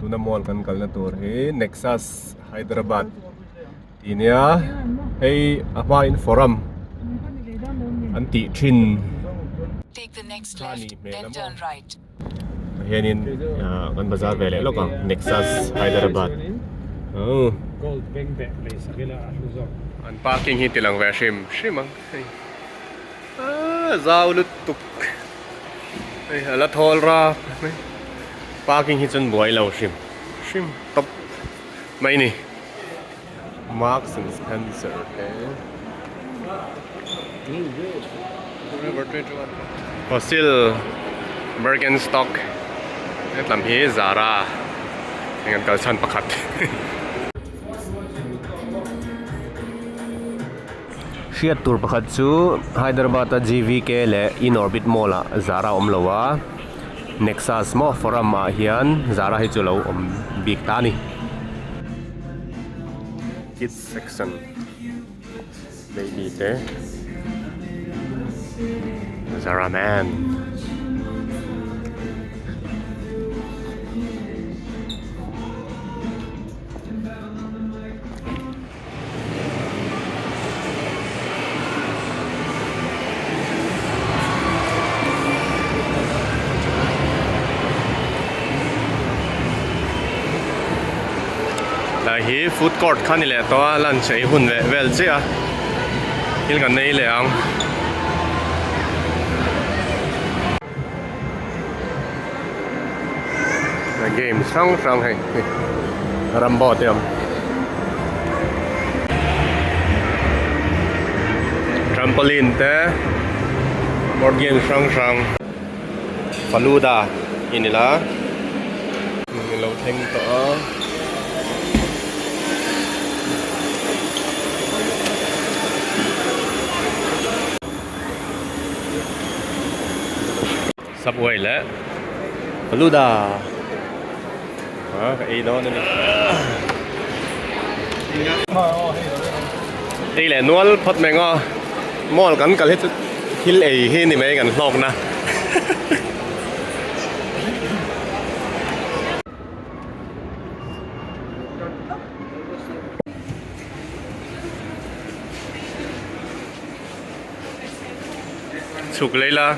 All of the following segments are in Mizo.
Tuna mall kan kalna tur hi Nexus Hyderabad tih nia hei a hmain forum an tih thin kha a nih hmel a maw tah hianin ah kan bazar ve leh lawk ang Nexus Hyderabad oh an parking hi ti lang ve hrim hrim ang hei ah zau lutuk. Hei a la thawl rap mai parking hi chuan buai lo hrim hrim tawp mai a ni Marks and Spencer te Fossil Birkenstock hetlam hi Zara heng an kal chhan pakhat. Hriat tur pakhat chu Hyderabad a GVK leh Inorbit Mall ah Zara a awm lo a, Nexus maw Forum ah hian Zara hi chu lo awm bik ta a ni. Kids section baby te Zara man. Tlai hi food court kha ni leh tawh a lunch ei hun leh vel chiah a thil kan nei leh ang. Game hrang hrang hei Rambo te awm trampoline te board game hrang hrang faluda in ila lo thleng tawh a. Subway leh Faluda ah ka ei dawn a ni ei leh nual phawt mai ang aw mall kan kal hi chu thil ei hi ni mai kan hlawk na. Chhuk leh ila.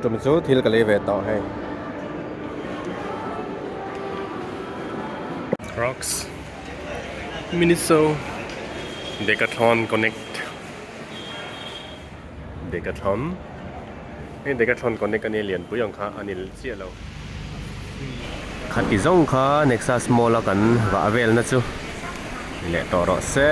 Tum chu thil ka lei ve tawh hei. Crocs Miniso Decathlon Connect Decathlon hei Decathlon Connect ania lianpui ang kha a ni chiah lo. Khati zawng kha Nexus Mall a kan vah velna chu ni leh tawh rawh se.